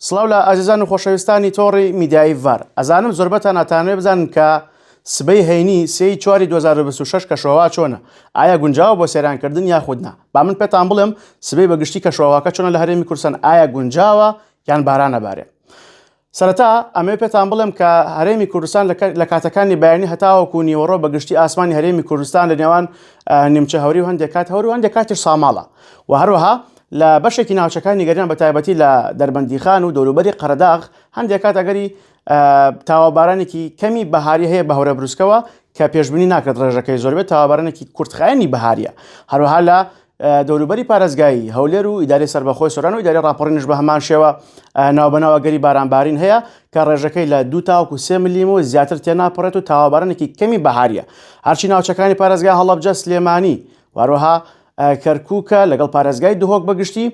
سڵاو لە ئازیزان و خۆشەویستانی تۆڕی میدیایی ڤار. ئەزانم زۆربەتان ئەتانەوێ بزانن کە سبەی هەینی سێی چواری 2026 کەشوهەوا چۆنە؟ ئایا گونجاوە بۆ سەیرانکردن یاخود نا؟ با من پێتان بڵێم سبەی بە گشتی کەشوهەواکە چۆنە لە هەرێمی کوردستان ئایا گونجاوە یان باران ئەبارێ؟ سەرەتا ئەمەوێ پێتان بڵێم کە هەرێمی کوردستان لە کاتەکانی بەیانی هەتاوەکو نیوەڕۆ بە گشتی ئاسمانی هەرێمی کوردستان لە نێوان نیمچە هەوری و هەندێک کات هەور و هەندێک کاتیش ساماڵە و هەروەها لە بەشێکی ناوچەکانی گەریان بە تایبەتی لە دەربەندیخان و دەوروبەری قەرەداغ هەندێک کات ئەگەری تاوەبارانێکی کەمی بەهاری هەیە بە هەورە بروسکەوە کە پێشبینی ناکرێت ڕێژەکەی زۆر بێت تاوەبارانێکی کورتخایەنی بەهاریە هەروەها لە دەوروبەری پارێزگای هەولێر و ئیدارەی سەربەخۆی سۆران و ئیدارەی ڕاپەڕینش بە هەمان شێوە ناوبەناو ئەگەری بارانبارین هەیە کە ڕێژەکەی لە دوو تاوەکو سێ ملیم و زیاتر تێناپەڕێت و تاوابارانێکی کەمی بەهاریە هەرچی ناوچەکانی پارێزگای هەڵەبجە سلێمانی واروەها کەرکووکە لەگەڵ پارێزگای دهۆک بەگشتی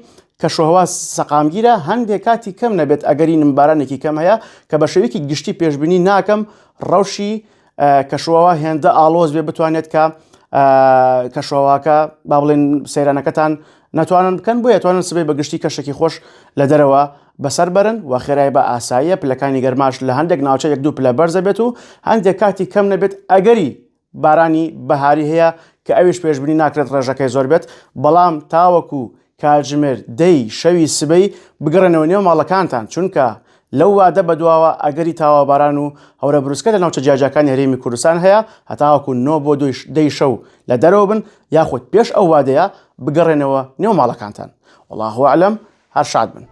کەشوهەوا سەقامگیرە هەندێک کاتی کەم نەبێت ئەگەری نمبارانێکی کەم هەیە کە بە شێوەیەکی گشتی پێشبینی ناکەم ڕەوشی کەشوهەوا هێندە ئاڵۆز بێ بتوانێت کە کەشوهەواکە با بڵێن سەیرانەکەتان ناتوانن بکەن بۆیە توانن سبەی بە گشتی کەشێکی خۆش لە دەرەوە بەسەر بەرن و خێرای بە ئاساییە پلەکانی گەرماش لە هەندێک ناوچە یەک دوو پلە بەرزە بێت و هەندێک کاتی کەم نەبێت ئەگەری بارانی بەهاری هەیە کە ئەویش پێشبینی ناکرێت ڕێژەکەی زۆر بێت، بەڵام تاوەکو کاتژمێر دەی شەوی سبەی بگەڕێنەوە نێو ماڵەکانتان، چونکە لەو وادە بەدواوە ئەگەری تاوەباران و هەورە بروسکە لە ناوچە جیاجیاکانی هەرێمی کوردستان هەیە، هەتاوەکو نۆ بۆ دەی شەو لە دەرەوە بن یاخود پێش ئەو وادەیە بگەڕێنەوە نێو ماڵەکانتان. واللە اعلم، هەر شاد بن.